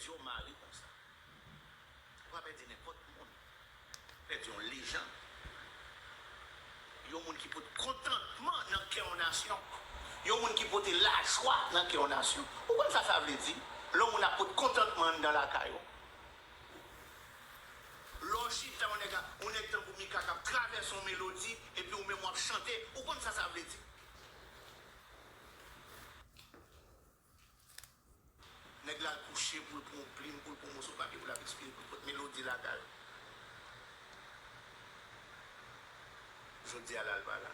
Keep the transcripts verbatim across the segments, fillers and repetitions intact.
Yon mari konsa. Ou pa pèdi nenpòt moun. Pèdi yon lejann. Yon moun ki pote kontantman nan kè yon nasyon. Yon moun ki pote lajwa nan kè yon nasyon. Ou konn sa sa vle di? Lè yon moun ap pote kontantman anndan lakay ou. Lè w chita, yon nèg, yon nèg tankou Mika k ap travèse yon melodi, epi ou menm w ap chante, ou konn sa sa vle di? Nèg la al kouche pou l pran yon plim, pou l pran yon moso papye, pou l ap ekspire, pou l pot melodi lakay ou. Jodi a la, l pa la.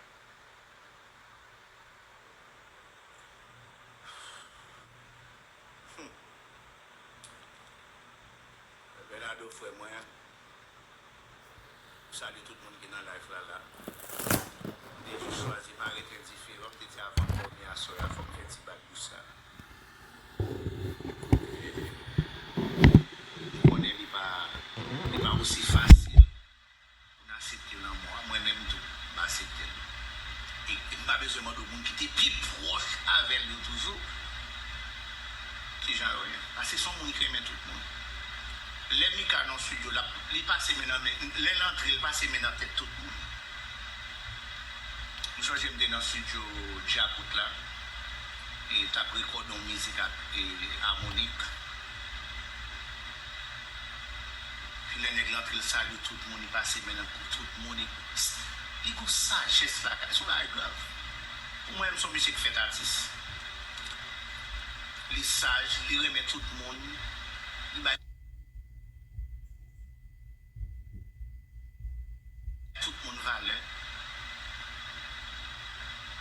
Hmm. Bernardo, frè mwen, m salye tout moun ki nan live la la. M te jis chwazi pa ret endiferan, m te di avan m dòmi aswè a, fò m fè ti bal bouch sa. M konnen li pa, li pa osi fasil pou n aksepte lanmò a. Mwen menm tou, m aksepte l. E, e m pa bezwen mande moun ki te pi pwòch avè l yo toujou kijan yo ye. Paske se yon moun ki renmen tout moun. Lè Mika nan estidyo, l ap, li pase men nan men, lè l antre, li pase men nan tèt tout moun. M sonje m te nan estidyo Djakout la, e t ap rekòde yon mizik ak, e, Amonik. Epi lè nèg la antre, l salye tout moun, li pase men nan kou tout moun, li, li gon sajès lakay, se yon bagay grav. Pou mwen, m se yon mesye ki fèt atis. Li saj, li renmen tout moun, li bay tout moun valè.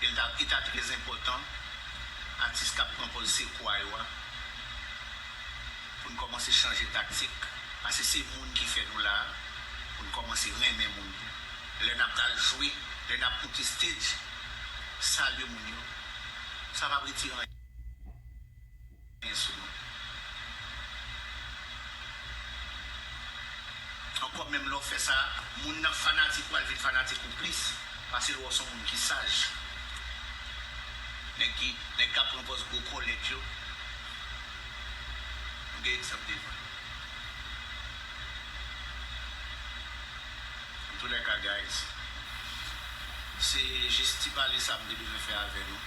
E l ta, li ta trè enpòtan, atis k ap pran pòz se kwa yo a, pou n kòmanse chanje taktik. Paske se moun ki fè nou la a, pou n kòmanse renmen moun. Lè n ap pral jwe, lè n ap monte stage, salye moun yo. Sa p ap retire anyen sou nou. Ankò, menm lè w fè sa, moun nan fanatik ou al vin fanatik ou plis, paske l wè w se yon moun ki saj. Nèg ki, nèg k ap pran pòz gwo kòlèt yo. M gen egzanp devan. Antoulèka, guys, se jis ti pale sa m te bezwen fè avè nou.